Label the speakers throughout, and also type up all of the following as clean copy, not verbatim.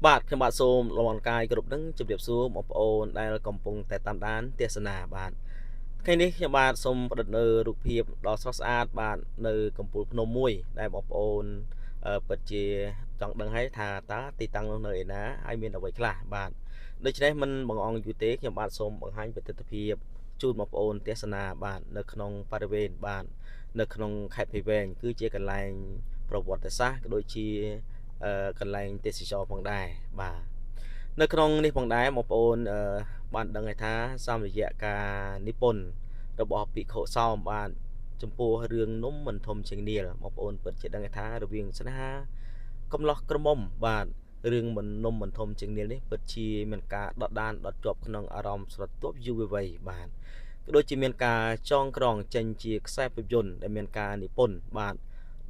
Speaker 1: បាទខ្ញុំបាទសូមលំអរកាយគ្រប់នឹងជម្រាបសួរបងប្អូនដែលកំពុងតែតាមដានទស្សនាបាទថ្ងៃនេះខ្ញុំបាទសូមផ្ដិតនៅរូបភាពដ៏ស្រស់ស្អាតបាទនៅកំពូលភ្នំមួយដែលបងប្អូនពិតជាចង់ដឹងហើយថាតើទីតាំងនោះនៅឯណាហើយមានអ្វីខ្លះបាទដូច្នេះមិនបង្អង់យូរទេខ្ញុំបាទសូមបង្ហាញប្រតិទិភាពជូនបងប្អូនទស្សនាបាទនៅក្នុងបរិវេណបាទនៅក្នុងខេត្តព្រៃវែងគឺជាកន្លែងប្រវត្តិសាស្ត្រក៏ដូចជា កន្លែងទេសចរផងដែរបាទនៅក្នុងនេះផងដែរបងប្អូនបានដឹងហើយថាសម្រយៈការនិពន្ធរបស់ភិក្ខុសោមបាទចំពោះរឿងនំមិនធំជាងនាលបងប្អូនពិតជាដឹងហើយថារវាងស្នេហាកំឡោះក្រមុំបាទរឿងមិននំមិនធំជាងនាលនេះពិតជាមានការដដានដត់ជាប់ក្នុងអារម្មណ៍ស្រទាប់យុវវ័យបាទក៏ដូចជាមានការចងក្រងចេញជាខ្សែភាពយន្តដែលមានការនិពន្ធបាទ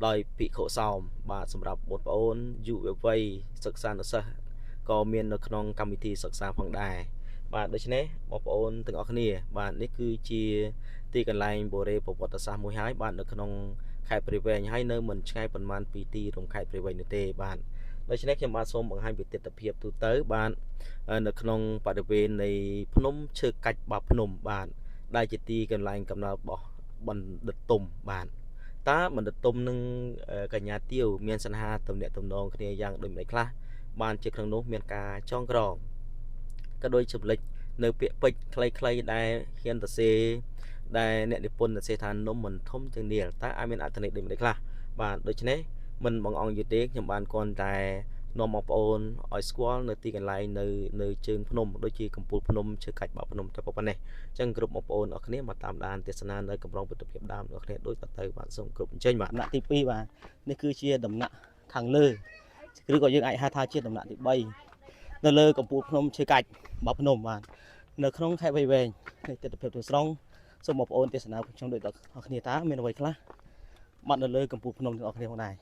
Speaker 1: ដោយភិក្ខុសោមបាទសម្រាប់បងប្អូនយុវវ័យសិក្សានុសិស្សក៏មាននៅក្នុងកម្មវិធីសិក្សាផងដែរបាទដូច្នេះបងប្អូនទាំងអស់គ្នា បាទនេះគឺជាទីកន្លែងបុរេប្រវត្តិសាស្ត្រមួយហើយបាទនៅក្នុងខេត្តព្រៃវែងហើយនៅមិនឆ្ងាយប៉ុន្មានពីទីរួមខេត្តព្រៃវែងនោះទេបាទដូច្នេះខ្ញុំបាទសូមបង្ហាញពីទិដ្ឋភាពទូទៅបាទនៅក្នុងបរិវេណនៃភ្នំឈើកាច់បាភ្នំបាទដែលជាទីកន្លែងកំណើតរបស់បណ្ឌិតទុំបាទ តើបណ្ឌិតទុំនិងកញ្ញាទាវមានស្នេហាទំនាក់ទំនងគ្នាយ៉ាងដូចម្តេចខ្លះបានជាក្នុងនោះមានការចងក្រងក៏ដូចចម្លិចនៅពាក្យពេចន៍ខ្លីៗដែលហ៊ានសរសេរដែលអ្នកនិពន្ធសរសេរថានំមិនធំជាងនាលតើអាចមានអត្ថន័យដូចម្តេចខ្លះបាទដូច្នេះមិនបងអង្គយូរទេខ្ញុំបានគ្រាន់តែនាំបងប្អូនឲ្យស្គាល់នៅទីកន្លែងនៅនៅជើងភ្នំដូចជាកំពូលភ្នំឈើកាច់បាក់ភ្នំតែប៉ុណ្ណេះ ចឹងគ្រប់បងប្អូនអរគ្នាមកតាមដានទស្សនានៅកម្រងពុទ្ធភាពដើមរបស់គ្នាដូចតទៅបាទសូមគ្រប់អញ្ជើញបាទ
Speaker 2: ដំណាក់ទី2បាទនេះគឺជាដំណាក់ខាងលើឬក៏យើងអាចហៅថាជាដំណាក់ទី3នៅលើកំពូលភ្នំឈើកាច់បាភ្នំបាទនៅក្នុងខេត្តវៃវែងនេះទស្សនវិជ្ជាទាំងស្រុងសូមបងប្អូនទស្សនាខ្ញុំដូចដល់គ្នាតើមានអ្វីខ្លះបាទនៅលើកំពូលភ្នំទាំងអស់គ្នាផងដែរ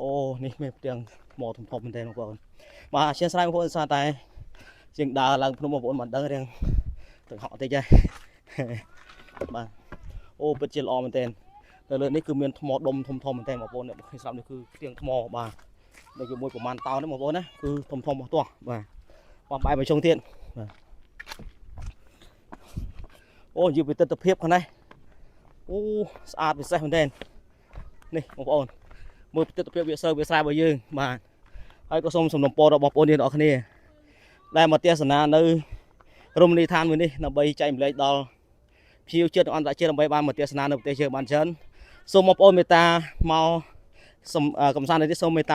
Speaker 2: អូនេះមានផ្ទាំងថ្មធំធំមែនទែនបងប្អូនបាទអធិស្ឋានបងប្អូនសារតែជាងដើរឡើងភ្នំបងប្អូនមិនដឹងរៀងទាំងហក់តិចហើយ បាទ អូពិតជាល្អមែនទែននៅលើនេះគឺមានថ្មដុំធំធំមែនទែនបងប្អូនអ្នកឃើញស្រាប់នេះគឺផ្ទាំងថ្មបាទដូចជាមួយប្រមាណតោននេះបងប្អូនណាគឺធំធំអស់ទាស់បាទបងបែរមកជុងទៀតបាទអូនិយាយពីទិដ្ឋភាពខាងនេះអូស្អាតពិសេសមែនទែននេះបងប្អូនមើលទិដ្ឋភាពវាសើវាស្រែរបស់យើងបាទហើយក៏សូមសំណូមពរដល់បងប្អូនយើងទាំងអស់គ្នាដែលមកទស្សនានៅរមណីយដ្ឋានមួយនេះដើម្បីចែករំលែកដល់ ភ្ញៀវជាតិនិងអន្តរជាតិដើម្បីបានមកទស្សនានៅប្រទេសយើងបានច្រើនសូមបងប្អូនមេត្តាមកសំកំសាន្តនេះសូមមេត្តា